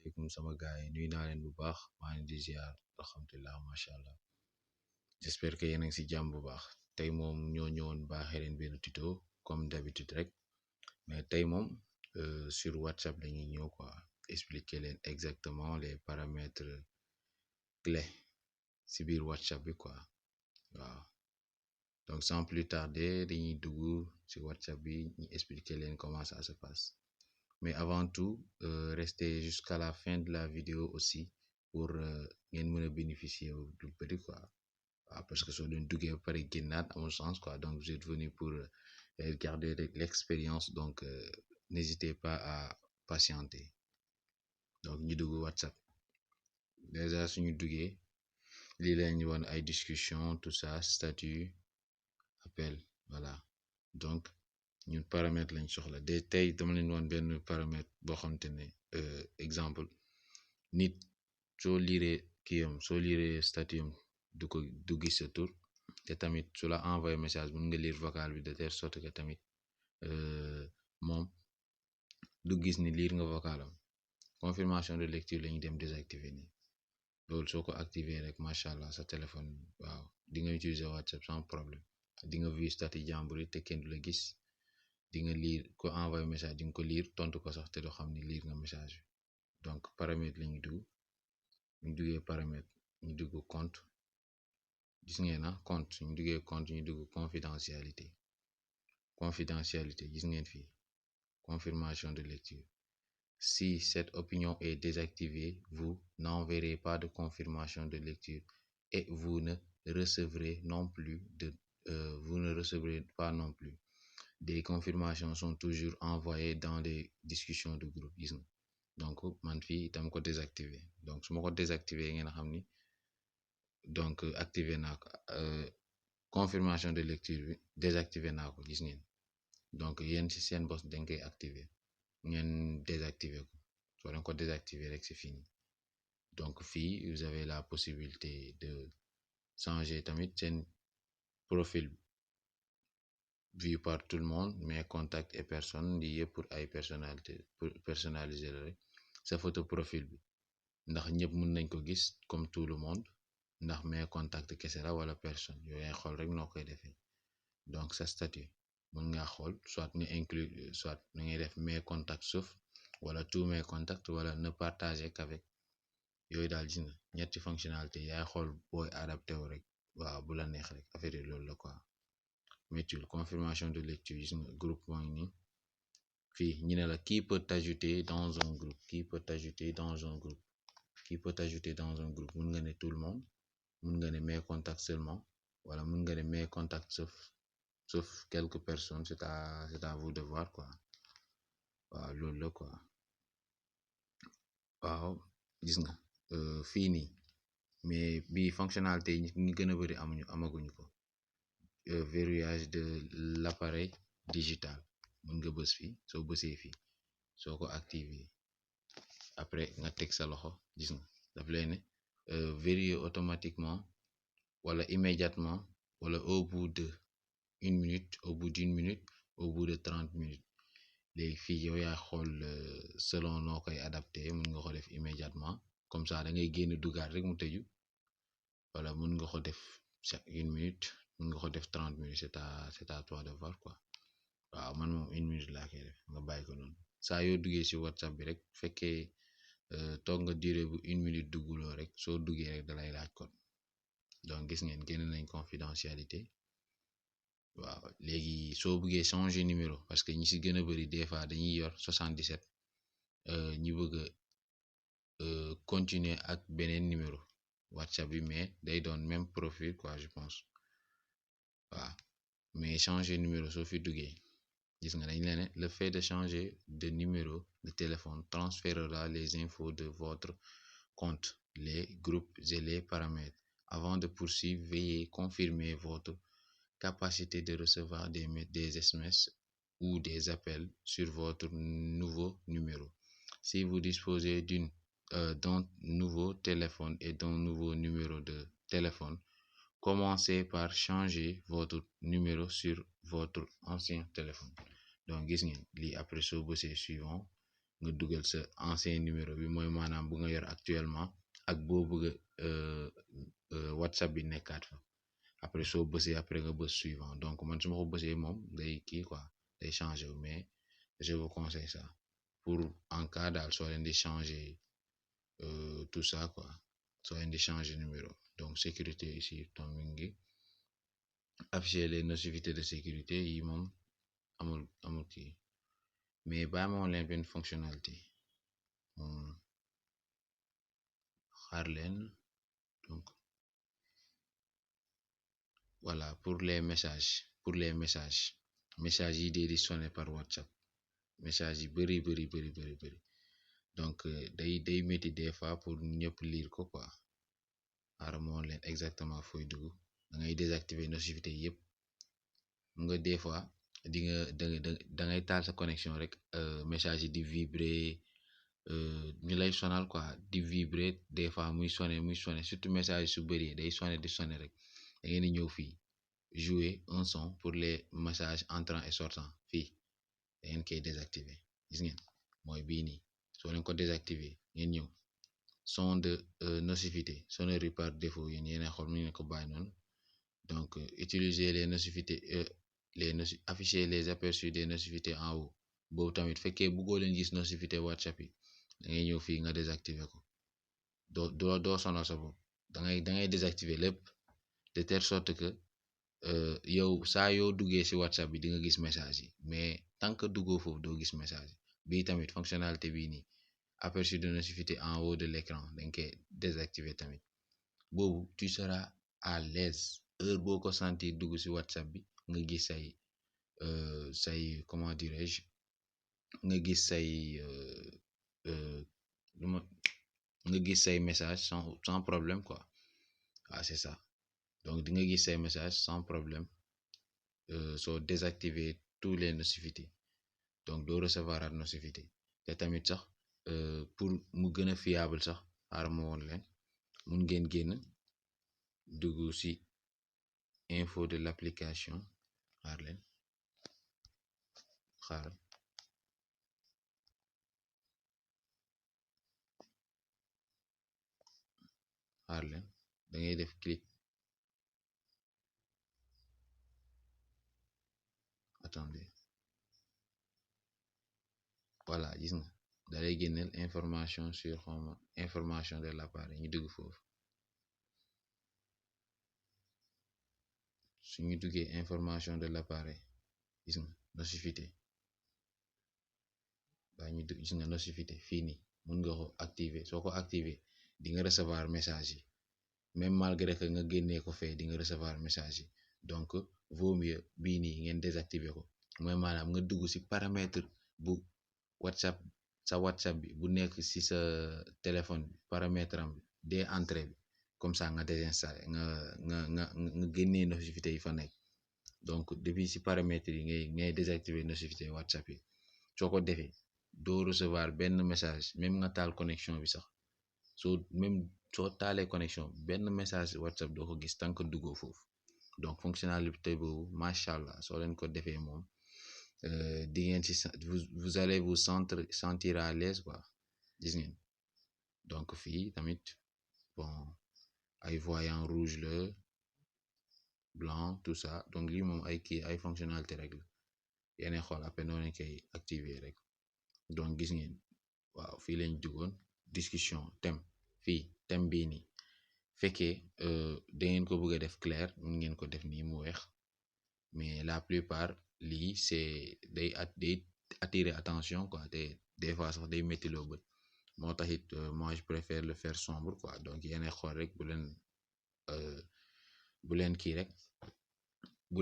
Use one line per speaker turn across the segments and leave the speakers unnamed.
asalaamaaleykum sama gars yi nuyu naa leen bu baax maa ngi di ziar alhamdulilah macha allah j'espère que yéen a ngi si jàmm bu baax tey moom ñoo ñëwoon baaxee leen benn tuto comme d'habitude rek mais tey moom sur WhatsApp lañuy ñëw quoi expliquer leen exactement les paramètres clés si biir WhatsApp bi quoi waaw donc sans plus tarder dañuy dugg si WhatsApp bi ñu expliquer leen comment ça se passe. Mais avant tout, restez jusqu'à la fin de la vidéo aussi pour ngeen mën a bénéficier du petit quoi waaw parce que soo leen duggee ba pare génnaat amul sens quoi donc vous êtes venu pour garder l'expérience donc n'hésitez pas à patienter donc ñu dugg WhatsApp déjà suñu duggee lii leen woon ay discussion tout ça statut appel voilà donc ñun paramètre lañ soxla de tey dama leen woon benn paramètre boo xamante ne exemple nit soo liiree kiyam soo liiree statut am du gis sa tur te tamit su la envoyé message mun nga lire vocal bi de telle sorte que tamit moom du gis ni lire nga vocal am confirmation de lecture la ñuy dem désactiver nii loolu soo ko activer rek macha allah sa téléphone waaw di nga utiliser WhatsApp sans problème di nga vu statut jàmbur yi te kenn du la gis. di nga lire ko envoyé message di nga ko lire tontu ko sax te doo xam ni lire nga message bi donc paramètre la ñuy dugg ñu duggee paramètre ñu dugg compte gis ngeen na compte ñu duggee compte ñu dugg confidentialité gis ngeen fii confirmation de lecture si cette opinion est désactivée vous n'enverrez pas de confirmation de lecture et vous ne recevrez pas non plus des confirmations sont toujours envoyées dans les discussions de groupe gis nga donc man fii dama ko désactiver donc su ma ko désactiver ngeen xam ni donc activer naa ko confirmation de lecture bi désactiver naa ko gis ngeen donc yéen ci seen boss dañ koy activer ngeen désactiver ko soo leen ko désactiver rek c'est fini donc fii vous avez la possibilité de changer tamit seen profil vu par tout le monde mes contacts et personnes lii yëpp pour ay personnalité pour personnaliser la rek sa photo profil bi ndax ñëpp mën nañ ko gis comme tout le monde ndax mes contacts kese la wala personne yooyu ay xool rek noo koy defee donc sa statut mën nga xool soit nga inclure soit na ngay def mes contacts sauf wala tous mes contacts wala ne partager qu'avec yooyu daal gis nga ñetti fonctionnalité yaay xool booy adapté wu rek waaw bu la neex rek affaire yi loolu la quoi. méthode confirmation de lecture gis nga groupe moo ngi nii fii ñu ne la qui peut t'ajouter dans un groupe qui peut t'ajouter dans un groupe qui peut t'ajouter dans un groupe mun nga ne tout le monde mun nga ne mes contacts seulement wala mun nga ne mes contacts sauf quelques personnes c'est à vous de voir quoi waaw loolu la quoi waaw gis nga fii nii mais bi fonctionnalité yi ñi gën a bëri amaguñu ko. Verrouillage de l'appareil digital mën nga bës fii soo bësee fii soo ko activer après nga teg sa loxo gis nga daf lay ne verrouiller automatiquement wala immédiatement wala au bout d'une minute au bout de 30 minutes léegi fii yow yaa xool selon noo koy adapté mën nga ko def immédiatement comme ça da ngay génn dugaat rek mu tëju wala mën nga ko def chaque 1 minute mën nga ko def 30 minutes c'est à toi de voir quoi waaw man moom 1 minute laa koy def nga bàyyi ko noonu saa yoo duggee ci WhatsApp bi rek fekkee toog nga durée bu 1 minute dugguloo rek soo duggee rek dalay laaj code donc gis ngeen génn nañ confidentialité waaw léegi soo bëggee changer numéro parce que ñi ci gën a bari des fois dañuy yor 77 ñi bëgg continuer ak beneen numéro WhatsApp bi mais day doon même profil quoi je pense waaw mais changer numéro soo fi duggee gis nga dañ leen le fait de changer de numéro de téléphone transférera les infos de votre compte les groupes et les paramètres avant de poursuivre veuillez confirmer votre capacité de recevoir des SMS ou des appels sur votre nouveau numéro si vous disposez d'un nouveau téléphone et d'un nouveau numéro de téléphone commencez par changer votre numéro sur votre ancien téléphone donc gis ngeen lii après soo bësee suivant nga dugal sa ancien numéro bi mooy maanaam yor actuellement ak boo bëgg WhatsApp bi nekkaat fa après soo bësee après nga bës suivant donc man su ma ko bësee moom day kii quoi day changer mais je vous conseille ça pour en cas daal soo leen di changer tout ça quoi soo leen di changer numéro donc sécurité ici donc mi ngi afficher les notifications de sécurité yi moom amul kii mais bàyyi ma woon leen benn fonctionnalité xaar leen donc voilà pour les messages yi dee di sonné par WhatsApp message yi bëri donc day métti des fois pour ñëpp lire ko quoi xaaral ma woon leen exactement fooy dugg da ngay désactiver notification yëpp nga des fois di nga da ngay taal sa connexion rek message yi di vibrer ñu lay sonal quoi di vibrer des fois muy sonné surtout message su bëri day sonné rek da ngeen di ñëw fii jouer un son pour les messages entrants et sortants fii da ngeen koy désactiver gis ngeen mooy bii nii soo leen ko désactiver ngeen ñëw son de notification sonnerie par défaut yéen a xool mu ngeen ko bàyyi noonu donc utiliser les notifications afficher les aperçus des notifications en haut boobu tamit fekkee bëggoo leen gis notification WhatsApp yi da ngay ñëw fii nga désactiver ko doo sonal sa bopp da ngay désactiver lépp de telle sorte que yow saa yoo duggee ci WhatsApp bi di nga gis message yi mais tant que duggoo foofu doo gis message bii tamit fonctionnalité bii nii aperçu de notification en haut de l'écran dañ koy désactiver tamit boobu tu seras à l'aise heure boo ko sentir dugg ci WhatsApp bi nga gis say comment dirais-je nga gis nga gis say message sans problème quoi waaw c'est ça donc di nga gis say message sans problème soo désactiver tous les notifications donc doo recevoir at notification te tamit sax pour mu gën a fiable sax xaaral ma woon leen mun ngeen génn dugg ci info de l'application xaar leen da ngay def clic attendez voilà gis nga da lay génneel information de l'appareil ñu dugg foofu suñu duggee information de l'appareil gis nga notification baa ñu gis nga notification fii nii mun nga ko activer soo ko activer di nga recevoir message yi même malgré que nga génnee ko fee di nga recevoir message yi donc vaut mieux bii nii ngeen désactiver ko mooy maanaam nga dugg ci paramètre bu WhatsApp bi bu nekk ci sa téléphone bi paramètre am bi dès entrée bi comme ça nga désinstaller nga génnee notification yi fa nekk donc depuis ci paramètres yi ngay désactiver notification WhatsApp yi soo ko defee doo recevoir benn message même nga taal connexion bi sax soo taalee connexion benn message WhatsApp doo ko gis tant que duggoo foofu donc fonctionnalité boobu macha allah soo leen ko defee moom di ngeen ci vous allez vous sentir à l'aise quoi gis ngeen donc fii tamit bon ay voyant rouge la blanc tout ça donc lii moom ay fonctionnalité rek la yéen xool après noonu lañ koy activer rek donc gis ngeen waaw fii lañ duggoon discussion thème bii nii fekkee da ngeen ko bëgg a def clair mun ngeen ko def nii mu weex mais la plupart lii c'est day attirer attention quoi te des fois sax day métti loo bët moo taxit moi je préfère le faire sombre quoi donc yéen xool rek bu leen kii rek bu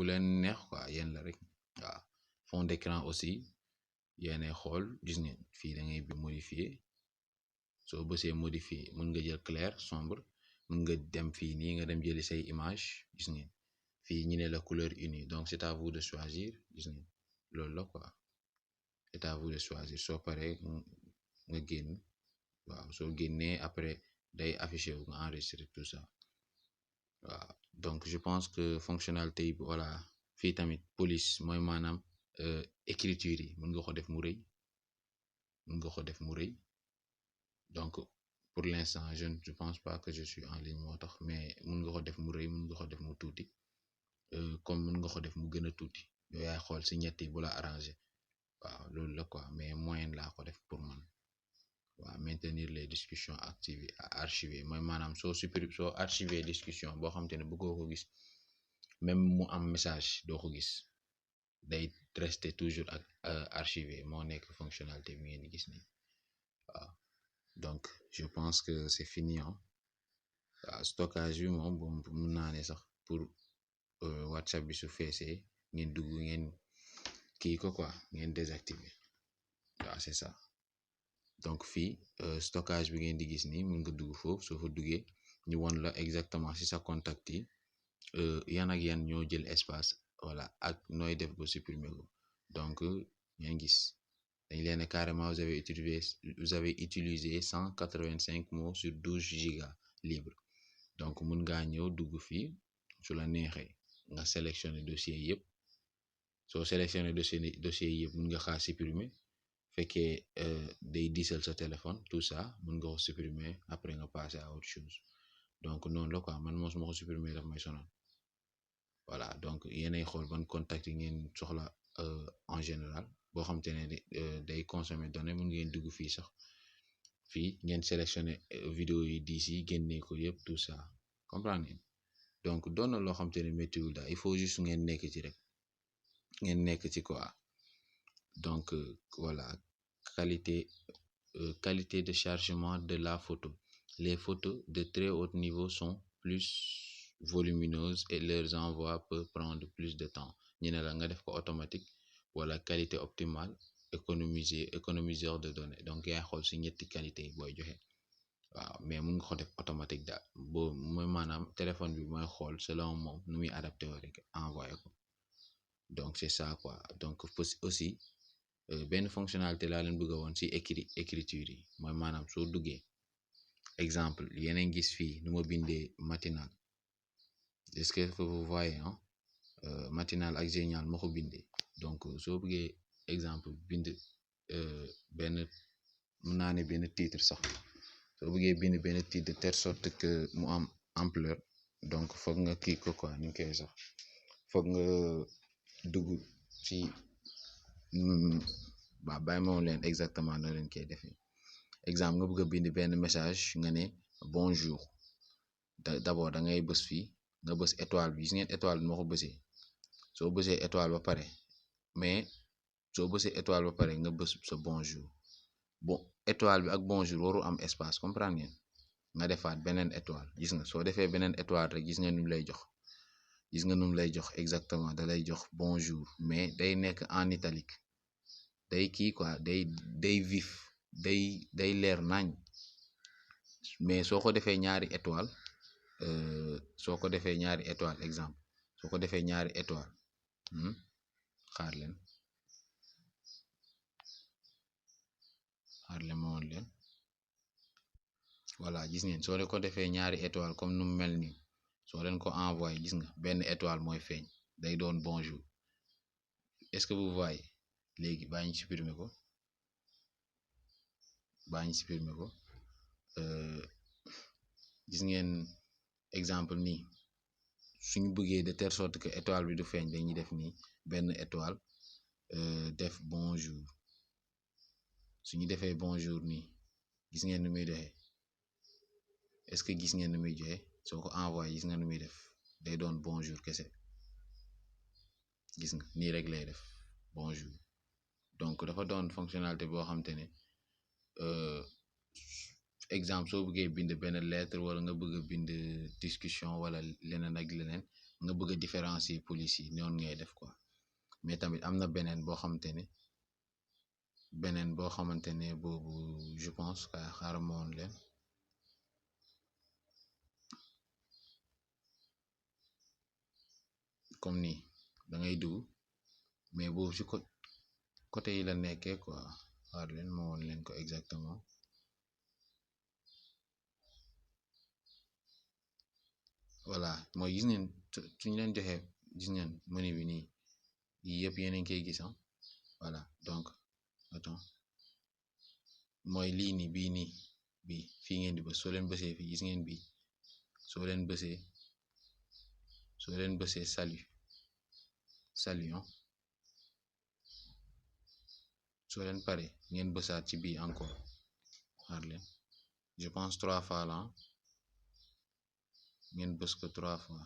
leen neex quoi yéen la rek waaw fond d'écran aussi yéen xool gis ngeen fii da ngay bi modifier soo bësee modifier mën nga jël clair sombre mën nga dem fii nii nga dem jëli say image gis ngeen fii ñu ne la couleur unie donc c'est à vous de choisir gis ngeen loolu la quoi c'est à vous de choisir soo paree nga génn waaw soo génnee après day affiché wu nga enregistrer tout ça waaw donc je pense que fonctionnalité yi voilà fii tamit police mooy maanaam écriture yi mën nga ko def mu rëy mun nga ko def mu rëy. Donc pour l'instant je ne pense pas que je suis en ligne moo tax, mais mun nga ko def mu rëy, mun nga ko def mu tuuti, comme mun nga ko def mu gën a tuuti yow yaay xool si ñett yi bu la arrangé. waaw loolu la quoi, mais moyenne laa ko def pour man. waaw maintenir les discussions activées archivées mooy maanaam soo archiver discussion boo xam te ne bëggoo ko gis, même mu am message doo ko gis, day rester toujours ak archivé moo nekk fonctionnalité bi ngeen di gis nii. waaw donc je pense que c'est fini. waaw stockage bi moom mun naa ne sax pour WhatsApp bi su feesee ngeen dugg ngeen kii ko quoi, ngeen désactiver. waaw c'est ça. donc fii stockage bi ngeen di gis nii mun nga dugg foofu, soo fa duggee ñu won la exactement si sa contact yi yan ak yan ñoo jël espace, voilà, ak nooy def ba supprimer ko. donc ngeen gis dañ leen carrément vous avez utilisé 185 mots sur 12 gigas libre. donc mun ngaa ñëw dugg fii su la neexee nga sélectionner dossier yëpp. soo sélectionner dossier yëpp mun nga xaar supprimer, fekkee day diisal sa téléphone tout ça mun nga ko supprimer après nga passer à autre chose. donc noonu la quoi, man moo su ma ko supprimer daf may sonal. voilà donc yéenay xool ban contact yi ngeen soxla en général boo xam te ne day consommer données, mun ngeen dugg fii sax fii ngeen sélectionner vidéo yi diis yi génnee ko yëpp tout ça, comprendre ngeen. donc doon na loo xam te ne méttiwul daal, il faut juste ngeen nekk ci rek, ngeen nekk ci quoi. donc voilà, qualité de chargement de la photo. Les photos de très haut niveau sont plus volumineuses et leur envoi peut prendre plus de temps. ñu ne la nga def ko automatique wala qualité optimale, économiseur de données. donc yaay xool si ñetti qualité yi booy joxe. waaw mais mun nga ko def automatique daal boo mooy maanaam téléphone bi mooy xool selon moom nu muy adapté woo rek envoyé ko. donc c'est ça quoi. donc aussi benn fonctionnalité laa leen bëgg a woon si écriture yi, mooy maanaam soo duggee exemple yeneen gis fii nu ma bindee matinal, est-ce que vous voyez matinal ak génial ma ko bindee. donc soo bëggee exemple bind benn mun naa ne benn titre sax, soo bëggee bind benn titre de telle sorte que mu am ampleur, donc foog nga kii ko quoi, ni koy sax foog nga dugg ci waaw bàyyi ma woon leen exactement noo leen koy defee. exemple nga bëgg a bind benn message nga ne bonjour, d'abord da ngay bës fii nga bës étoile bi, gis ngeen étoile bi moo ko bësee. soo bësee étoile ba pare, mais soo bësee étoile ba pare nga bës sa bonjour. bon étoile bi ak bonjour waru am espace, comprendre ngeen. nga defaat beneen étoile, gis nga soo defee beneen étoile rek gis nga nu mu lay jox, gis nga nu mu lay jox exactement, da lay jox bonjour mais day nekk en italique, day kii quoi, day vif, day leer nañ. mais soo ko defee ñaari étoile exemple soo ko defee ñaari étoile xaar leen ma woon leen. voilà gis ngeen soo leen ko defee ñaari étoile comme nu mu mel nii, soo leen ko envoyé gis nga benn étoile mooy feeñ, day doon bonjour. est-ce que vous voyez. léegi baa ñu supprimer ko gis ngeen exemple nii, suñu bëggee de telle sorte que étoile bi du feeñ, dañuy def nii benn étoile def bonjour. suñu defee bonjour nii gis ngeen nu muy doxee, est-ce que gis ngeen nu muy joxe. soo ko envoyé gis nga nu muy def, day doon bonjour kese, gis nga nii rek lay def bonjour. donc dafa doon fonctionnalité boo xam te ne exemple soo bëggee bind benn lettre wala nga bëgg a bind discussion wala leneen ak leneen, nga bëgg a différencier police yi, noonu ngay def quoi. mais tamit am na beneen boo xamante ne boobu je pense que xaaral ma woon leen. comme nii da ngay dugg mais boobu ci côté yi la nekkee quoi, xaar leen ma woon leen ko exactement. voilà mooy gis ngeen suñ leen joxee, gis ngeen menu bi nii yii yëpp yéen a ngi koy gis voilà. donc attends mooy lii nii bii nii bii fii ngeen di bës soo leen bësee fii gis ngeen bii soo leen bësee salut soo leen pare ngeen bësaat ci bii encore xaar leen je pense 3 fois la ngeen bës ko 3 fois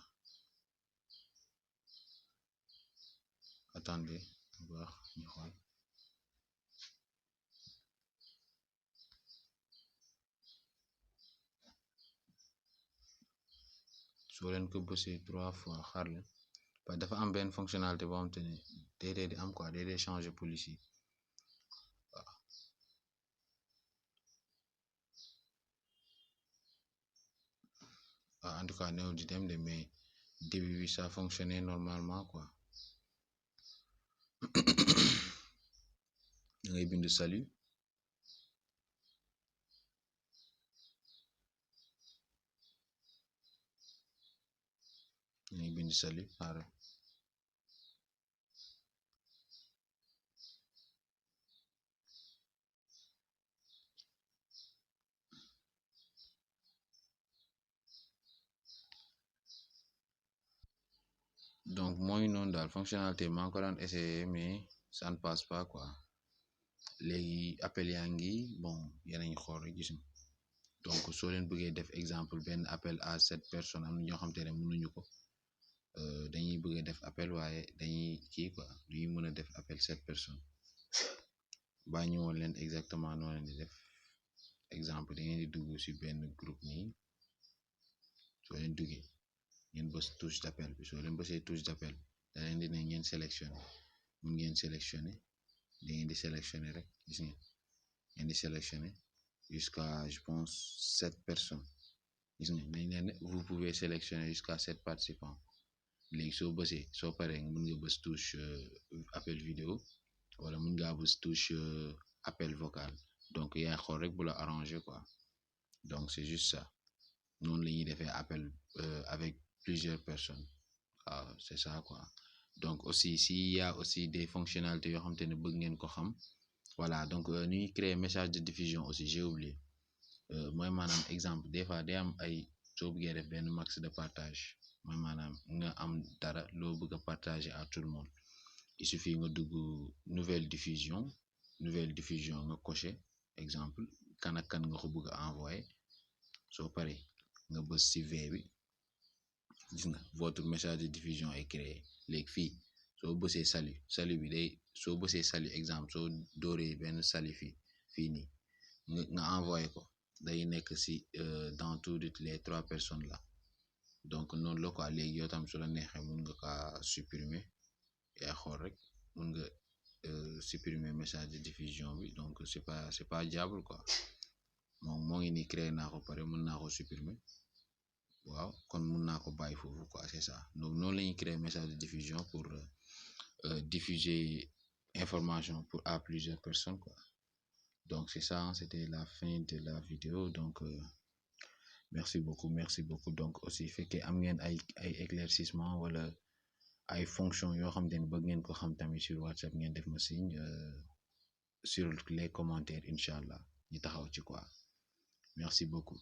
attendez bu baax ñu xool soo leen ko bësee 3 fois xaar leen parce que dafa am benn fonctionnalité boo xamante ne day di am quoi day changer police yi waaw en tout cas néew di dem de mais début bi ça fonctionnait normalement quoi da ngay bind salut xaaral donc mooy noonu daal fonctionnalité maa ngi ko daan essayé mais ça ne passe pas quoi léegi appel yaa ngi bon yéen a ngi xool rek gis nga donc soo leen bëggee def exemple benn appel à 7 personnes am na ñoo xam te ne mënuñu ko dañuy bëgg def appel waaye dañuy kii quoi duñu mën a def appel 7 personnes baa ñu woon leen exactement noo leen di def exemple da ngeen di dugg ci benn groupe nii soo leen duggee ngeen bës touche d'appel bi soo leen bësee touche d'appel da leen di ne ngeen sélectionné mun ngeen sélectionné da ngeen di sélectionné rek gis ngeen di sélectionné jusqu'à je pense 7 personnes gis nga nañ leen ne vous pouvez sélectionner jusqu'à 7 participants léegi soo bësee soo paree mun nga bës touche appel vidéo wala mun ngaa bës touche appel vocal donc yaay xool rek bu la arrangé quoi donc c'est juste ça noonu la ñuy defee appel avec plusieurs personnes waaw c'est ça quoi donc aussi s'il y a aussi des fonctionnalités yoo xam te ne bëgg ngeen ko xam voilà donc ni ñuy créer message de diffusion aussi j'ai oublié mooy maanaam exemple des fois day am ay soo bëggee def benn max de partage mooy maanaam nga am dara loo bëgg a partager à tout le monde il suffit nga dugg nouvelle diffusion nga cocher exemple kan ak kan nga ko bëgg a envoyer soo paree nga bës ci V bi gis nga votre message de diffusion est créé léegi fii soo bësee salut bi day soo bësee salut exemple soo dooree benn salut fii nii nga envoyé ko day nekk ci dans toutes les 3 personnes là donc noonu la quoi léegi yow tam su la neexee mun nga kaa supprimer yaa xool rek mun nga supprimer message de diffusion bi donc c'est pas diable quoi moom moo ngi nii créé naa ko pare mën naa ko supprimer waaw kon mun naa ko bàyyi foofu quoi c'est ça donc noonu la ñuy créer message de diffusion pour diffuser information pour à plusieurs personnes quoi donc c'est ça c'était la fin de la vidéo donc merci beaucoup donc aussi fekkee am ngeen ay éclaircissement wala ay fonction yoo xam te ne bëgg ngeen ko xam tamit sur WhatsApp ngeen def ma signe sur les commentaires incha allah ñu taxaw ci quoi merci beaucoup